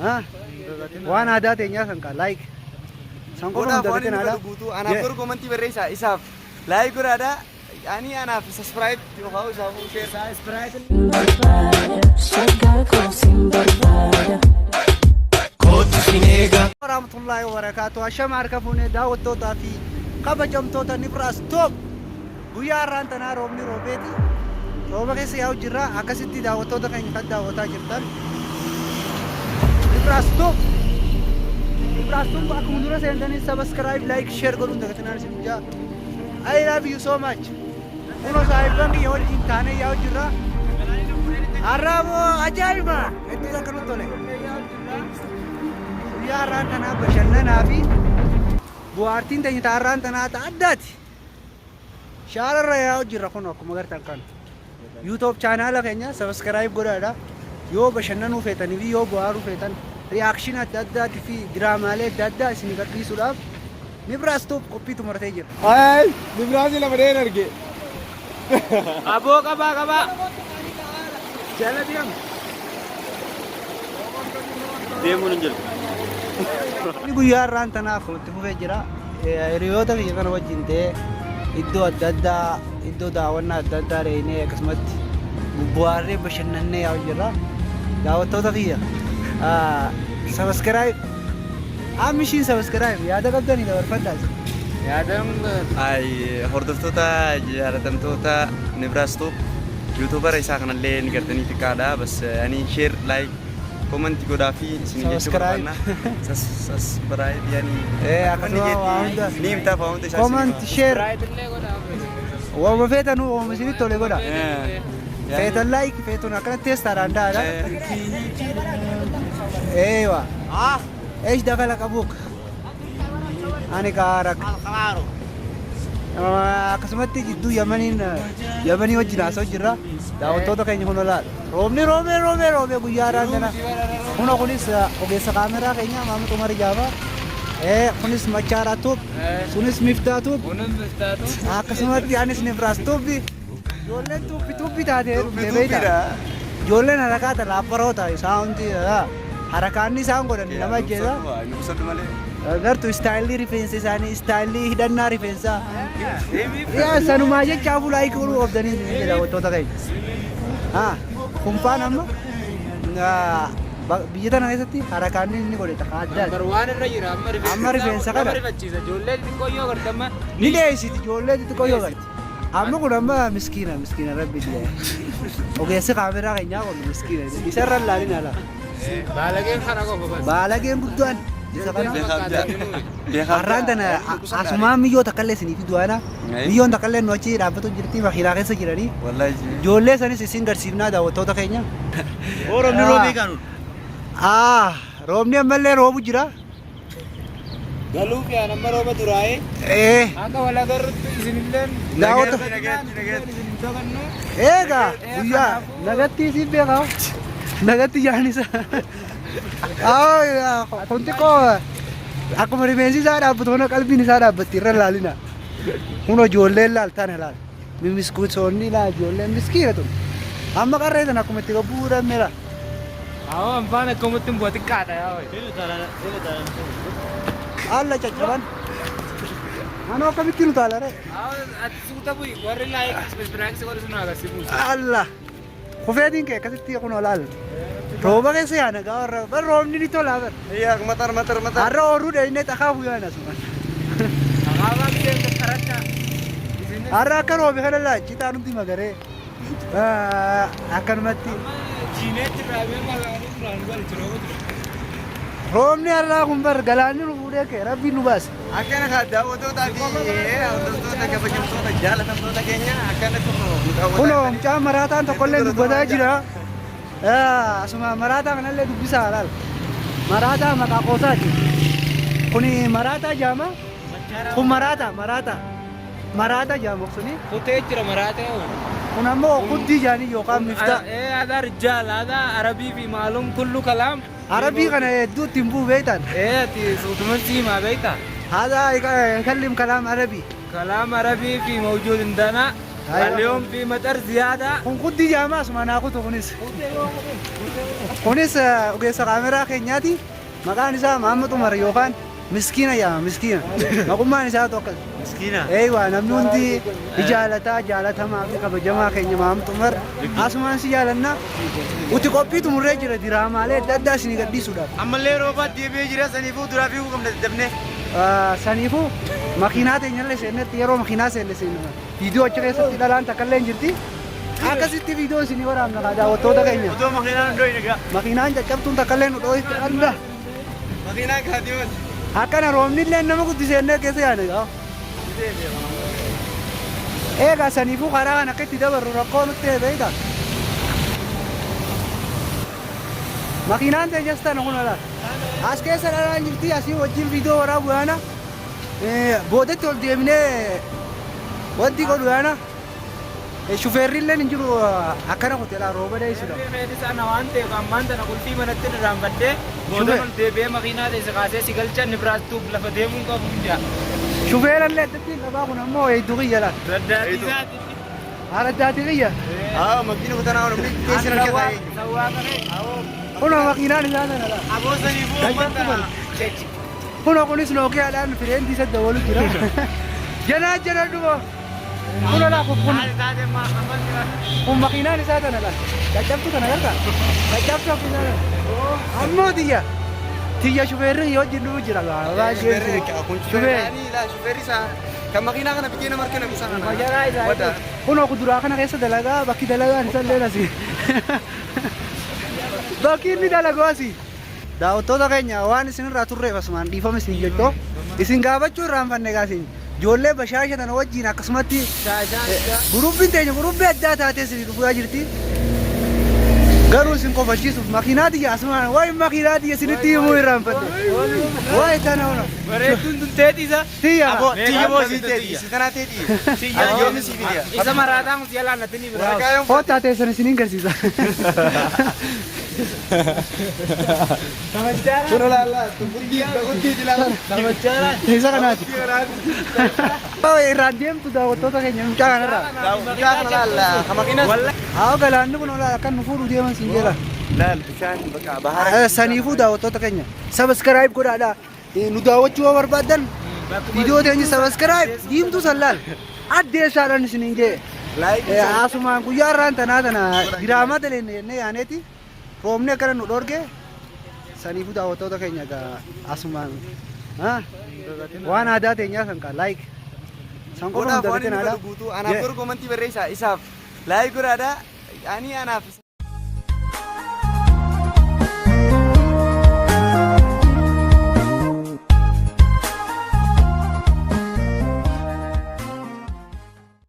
Ha? Waan aadaa teenyaa san kaa like. San qofa Godhaaf hin waan inni dagatinaa godhu guutuu anaaf garuu komantii barreessaa isaaf like godhaadha. Ani anaaf subscribe yookaan isaaf share. Barbaada shaggaa koo sin barbaada. Warahmatullahi wabarakatuh. Ashama harka fuunee daawwattootaa fi kabajamtoota Nibraas Top. Guyyaa har'aan tanaa roobni roobeeti. Rooba keessa yaa'u jirra. Akkasitti daawwattoota keenya kan daawwataa jirtan. Nibraas Top. Nibraas Top akkuma dura seentanii subscribe, like, share godhuun dagatinaan isin jaa. I love you so much. Kunoo saahibban kiyya wajjin taanee yaa'u jirra. Har'aa moo ajaa'iba! Hedduu takka nutti tole. Guyyaa har'aan tanaa bashannanaa fi bu'aartiin teenya ta har'aan tanaa ta addaati. Shaararra yaa'u jirra kun akkuma gartan kana. YouTube chaanaala keenya subscribe godhaadha. Yoo bashannanuu feetanii fi yoo bohaaruu feetan reaction adda addaatii fi diraamaalee adda addaa isin gadhiisuudhaaf Nibraas Tube qophii xumuratee jira. Ay, Nibraasi lafa dheen arge. Aboo qabaa qabaa. Jala deemu. Deemuun hin jiru. Inni guyyaa har'aan tanaaf itti fufee jira. Hiriyoota kiyya kana wajjin ta'ee iddoo adda addaa iddoo daawwannaa adda addaa dhaqnee akkasumatti bohaarree bashannannee yaa'u jirra. Daawwattoota kiyya subscribe amma ishiin subscribe yaada qabdanii dabarfadhaa. Yaadaan Ay, hordoftoota jaalatamtoota Nibraas Tube YouTuber isaa kanallee ni gartanii xiqqaadha. Bas ani share, like, comment godhaa fi isin jechuu Subscribe. barbaanna. Subscribe yani. Akkasuma waa hunda. Ni himtaaf waa hunda isaa isin Comment, share, illee godhaa. waama feetanuu waama isinitti tole godha. hima. Feetan like, feetun akkana teestaadhaan da'aadha. ايوه ايش دخلك ابوك؟ انا كارك akkasumatti jidduu yamaniin yamanii wajjin haasa'u jirra daawwattoota keenya kun olaal roobni roobee roobee roobee guyyaa har'aan kana kuna kunis ogeessa kaameraa keenya Maamud Umar Jaaba kunis Machaaraa Tube sunis Miftaa Tube Kunis biftaatu. Akkasumatti anis Nibraas Tube ijoolleen tuubbi tuubbi taatee dhufte beektaa Tuubbiidha. Ijoolleen harakaata laapparoota isaan hundi harakaanni isaan godhan nama ajjeesa. Nugusadhu malee. Gartuu istaayilii rifeensa isaanii istaayilii hidhannaa rifeensaa. Yaa sanumaa jecha afur like godhuu qabdanii isin jedha daawwattoota keenya. Haa kunfaan amma biyya tana keessatti harakaanni inni godhe takka addaati. Number one irra jira amma rifeensa. Amma rifeensa kana. Nama rifachiisa. Ijoollee xixiqqoo yoo agarte amma. Ni dheessiti ijoollee xixiqqoo yoo agarte. Amma kun amma miskiina miskiina rabbi illee. Ogeessi kaameraa keenyaa kun miskiina isarra hin laalin ala. Baalageen kana qofa bas. Baalageen guddaan isa kana. Beekaaf Har'aan tana asumaan miyyoo takka illee isinii fidu ana. Miyyoon takka illee nu achi dhaabbatu jirti makiinaa keessa jiranii. Wallahi. Ijoollee sanis isin garsiifnaa daawwattoota keenya. Roobni roobee kaanu. Ah, roobni ammallee roobu jira. Galuu fi amma rooba duraa'ee. Akka wal agarrutti isinilleen. Daawwatto. Nagaatti nagaatti. Isin hin dagannu. Eegaa guyyaa nagatti isin beekaa. Nagatti jaanisa. Ah, kun xiqqoo akkuma rifeensi isaa dhaabbatu kana qalbiin isaa dhaabbatti irra laalina. Kun ijoolleen laaltaan ilaal. Mimiskuutoonni laa ijoolleen miskiina tun. Amma qarree tan akkuma itti gabbuu dhabne laa. Awwa anfaan akkamatti hin bu'a xiqqaadha yaa wayi. Alla caccaban. Anoo akkamittiin utaala ree? Awwa ati suuta bu'i warri like subscribe godhu sun agarsiisu. Alla. Kufeetiin kee akkasitti kun olaal. Rooba keessa yaana gaa warra bar roobni ni tolaa bar. Yaa matar matar matar. Har'a oorruu dheeyinee xakaa yaana suma. Akaabaa biteen karadha. Har'a akka roobe kana laa citaa nutti magaree. Akkanumatti. Jiineetti raabee magaalaa duraan galchi rooba ture. Roobni har'aa kun bar galaanni nu fuudhee kee rabbiin nu baase. Akkana kaa daawwattootaa fi hordoftoota kabajamtoota jaalatamtoota keenya akkana kun nu daawwataa Kunoo mucaan maraataan tokkollee dubbataa jira. Asuma maraataa kanallee dubbisaa laal. Maraataa maqaa qoosaati. Kuni maraataa jaama. Kun maraataa maraataa. Maraataa jaama suni. Kutee jira maraatee. Kun ammoo kuddii jaanii yookaan miftaa. هذا رجال هذا عربي في معلوم كله كلام. Arabii kana hedduu ittiin bu'u beektan. ايه تي ما بيتا. هذا يكلم كلام عربي. كلام عربي في موجود عندنا. اليوم في مطر زيادة. Kun kuddii jaamaa asuma naa kutu kunis. Kunis ogeessa kaameraa keenyaati. Maqaan isaa Mahammad Umar yookaan Miskiina jedhama, miskiina. Maqummaan isaa tokko. Miskiina. Eeywaa, namni hundi jaalataa, jaalatamaa fi kabajamaa keenya Mahammad Umar. Asumaan si jaalanna. Uti qophii xumurree jira diraamaalee adda addaa isinii gadhiisuudhaaf. Ammallee roobaa deebi'ee jira, saniifuu duraa fiiguu qabna daddabnee. Saniifuu makiinaa teenyallee seennetti, yeroo makiinaa seenne seenne viidiyoo achi keessatti dhalaan takka illee hin jirti. Akkasitti viidiyoo isinii waraabna kaa, daawwattoota keenya. Otoo makiinaan hin dhoyne gaa. Makiinaan caccabtuun takka illee nu dhooyte alla. Makiinaan kaatiyoon. Akkana roobni illee nama guddiseennee keessa yaane gaa. Eegaa, saniifuu karaa kana akka itti dabarru rakkoo nutti ta'e, beektaa. Makiinaan teenyas tana kun ala. As keessa dhalaan jirti, asii wajjin viidiyoo waraabu yaana. Boodatti ol deemnee wanti godhu yaana. Shufeerri illee hin jiru, akkana kuteedha rooba dheessudha. Feetis ana waan ta'eef ammaan tana qulfii manatti irraanfadhee booda ol deebi'ee makiinaa teesse kaasee si galcha, Nibraas Tube lafa deemuun qabu hin. Shufeera illee addatti hin qabaa, kun ammoo hedduu kiyya laata. Raddaatii isaati. Haraddaati kiyya. Haa, makiina kutanaa namni keessa na keessa. Sawwaa qabee. Kunoo makiinaan isaa tana laata. Aboo, saniifuu ammaan tana. Kunoo kunis Nookiyaadhaan fireentii isa dabalu jira. Janaa jana dhuma. Kunoo laa, kun kun makiinaan isaa tana laata. Caccabtuu tana gartaa. Caccabtuu makiinaa tana. Ammoo tiyya. Tiyya shufeerri yoo wajjin dhufu jira. Baay'ee. Kun Shufeerri. shufeerri isaa kan makiinaa kana bitee nama harka nama isaa kana. Majaraa isaa. Wada. Kunoo kuduraa kana keessa dalagaa, bakki dalagaan isa illee asii. Bakki inni dalagu asii. Daawwattoota keenya, waan isinirraa turreef asumaan dhiifama isin jechoo. Isin gaafachuu irraanfanne gaasin. Ijoollee bashaasha tana wajjin akkasumatti gurubbiin teenya gurubbii addaa taatee isin dhufaa jirti. Garuu isin kofachiisuuf makiinaa tiyya asumaan, wayi makiinaa tiyya isinitti himuu irraanfadhe. Wayi tana hona. Bareedduun tun teeti isa. Tiyya. Aboo, tiyya boo, Tiyya. si teeti, si tanaa teeti. Tiyya. Yoomni si fidiya. Isa maraataan kun si alaan natti ni biraa. Waraqaa yoom? Kottaa teessan isiniin garsiisa. Kun olaanaa, guddii guddii ilaala. Isa kanaati. Irraan deemtu, daawwattoota keenya, mucaa kanarraa. Mucaa kana laalla, ka makiinaa. Haa, galaanni kun olaa akkan nu fuudhu deeman siin jedha. Laal, bishaan bakka bahara. Saniifuu daawwattoota keenya, subscribe godhaadha. Nu daawwachuu yoo barbaaddan viidiyoo teenya subscribe diimtuu san laal. Addeessaadhaan isiniin jee. Like. Asumaan guyyaa irraan tanaa tana diraamaa daleenne jennee yaaneeti. Roobni akkana nu dhorge. Saniifuu daawwattoota keenya egaa asumaan waan aadaa teenyaa san kaa like. San qofa Godhaaf nu waan inni dagatinaa. godhu guutuu anaaf garuu comment barreessaa, isaaf like godhaadha. Ani anaaf.